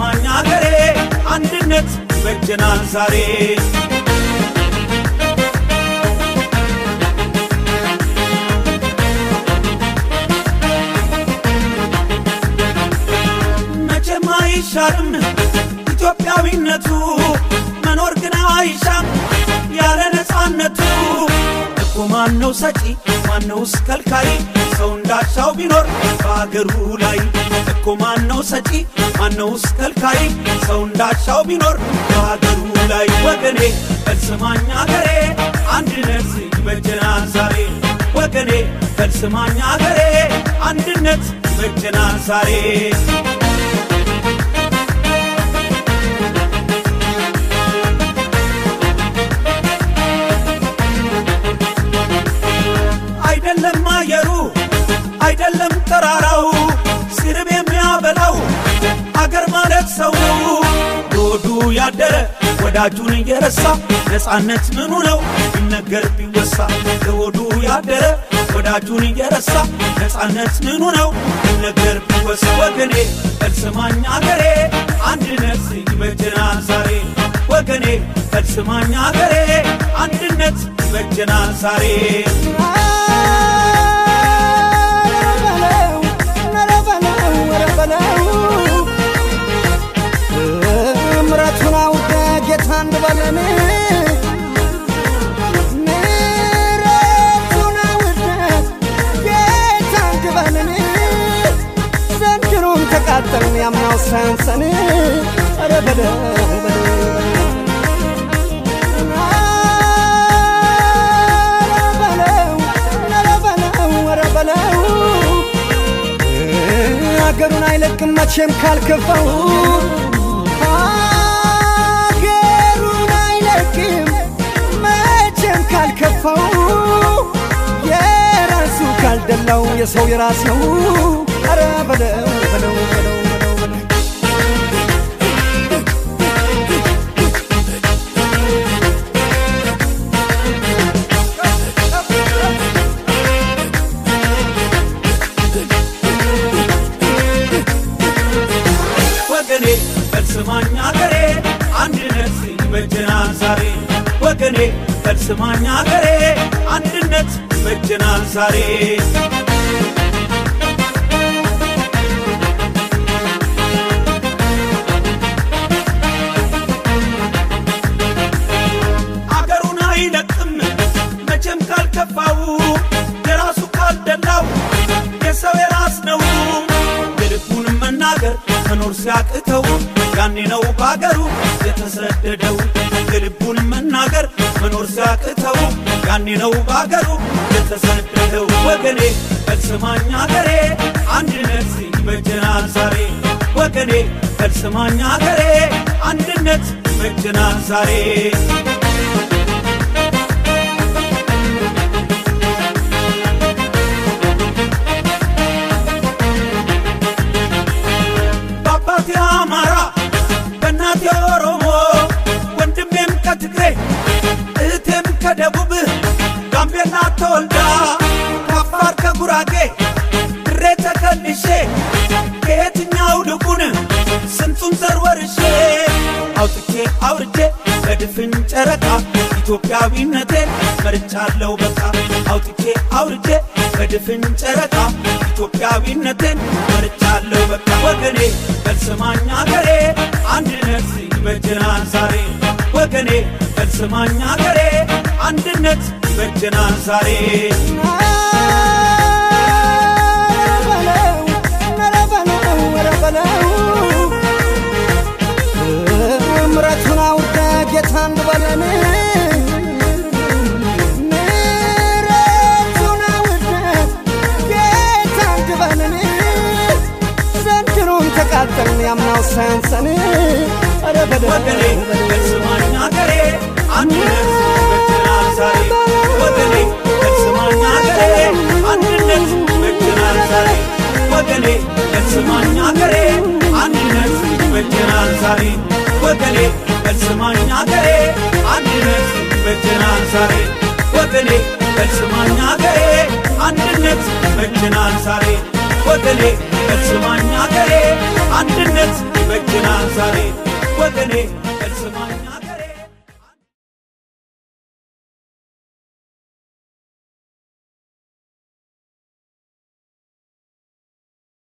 በልስማኝ አገሬ አንድነት ይበጀናል ዛሬ። መቼም አይሻርም ኢትዮጵያዊነቱ፣ መኖር ግን አይሻም ያለ ነፃነቱ። እኮ ማነው ሰጪ ማነውስ ከልካይ ሰው እንዳሻው ቢኖር በአገሩ ላይ? እኮ ማነው ሰጪ ማነውስ ከልካይ ሰው እንዳሻው ቢኖር በአገሩ ላይ? ወገኔ በልስማኝ አገሬ አንድነት ይበጀናል ዛሬ። ወገኔ በልስማኝ አገሬ አንድነት ይበጀናል ዛሬ። አይደለም አየሩ አይደለም ተራራው ሲርብ የሚያበላው፣ አገር ማለት ሰው ነው። ሆዱ ያደረ ወዳጁን እየረሳ ነፃነት ምኑ ነው ቢነገር ቢወሳ? ለሆዱ ያደረ ወዳጁን እየረሳ ነፃነት ምኑ ነው ቢነገር ቢወሳ? ወገኔ በልስማኝ አገሬ አንድነት ይበጀናል ዛሬ። ወገኔ በልስማኝ አገሬ አንድነት ይበጀናል ዛሬ። ምረቱን አውርደ ጌታ እንበለን፣ ምረቱን አውርደ ጌታ እንበለን። ዘንድሮም ተቃጠልን ያምናው ሳያንሰን። ኧረ በለው በለው፣ ኧረ በለው ኧረ በለው፣ አገሩን አይለቅም መቼም ካልከፋው፣ አገሩን አይለቅም መቼም ካልከፋው፣ የራሱ ካልደላው የሰው የራስ ነው። ኧረ በለው በለው በለው በለው በለው። ወገኔ በልስማኝ አገሬ አንድነት ይበጀናል ዛሬ። ወገኔ በልስማኝ አገሬ አንድነት ይበጀናል ዛሬ። አገሩን አይለቅም መቼም ካልከፋው፣ የራሱ ካልደላው የሰው የራስ ነው። የልቡን መናገር መኖር ሲያቅተው ያኔ ነው ባገሩ የተሰደደው። የልቡን መናገር መኖር ሲያቅተው ያኔ ነው ባገሩ የተሰደደው። ወገኔ በልስማኝ አገሬ አንድነት ይበጀናል ዛሬ። ወገኔ በልስማኝ አገሬ አንድነት ይበጀናል ዛሬ። በአባቴ አማራ በእናቴ ኦሮሞ፣ ወንድሜም ከትግሬ እህቴም ከደቡብ፣ ጋምቤላ ተወልዳ ከአፋር ከጉራጌ ድሬ ተከልሼ፣ ከየትኛው ልቁን ስንቱን ዘር ወርሼ፣ አውጥቼ አውርጄ በድፍን ጨረቃ ኢትዮጵያዊነቴን መርጫለሁ በቃ። አውጥቼ አውርጄ በድፍን ጨረቃ ኢትዮጵያዊነቴን መርጫለሁ በቃ። ወገኔ በልስማኝ አገሬ አንድነት ይበጀናል ዛሬ። ወገኔ በልስማኝ አገሬ አንድነት ይበጀናል ዛሬ። ኧረ በለው ኧረ በለው፣ ምረቱን አውርደ ጌታ እንበለን፣ ምረቱን አውርደ ጌታ እንበለን። ዘንድሮም ተቃጠልን ያምናው ሳያንሰን። ኧረ በለው ወገኔ በልስማኝ አገሬ አንድነት ይበጀናል ዛሬ። ወገኔ በልስማኝ አገሬ አንድነት ይበጀናል ዛሬ። ወገኔ በልስማኝ አገሬ አንድነት ይበጀናል ዛሬ። ወገኔ በልስማኝ አገሬ አንድነት ይበጀናል ዛሬ። ወገኔ በልስማኝ አገሬ አንድነት ይበጀናል ዛሬ። ወገኔ በስማኝ አገሬ፣ አንድነት ይበጀናል ዛሬ ወገኔ።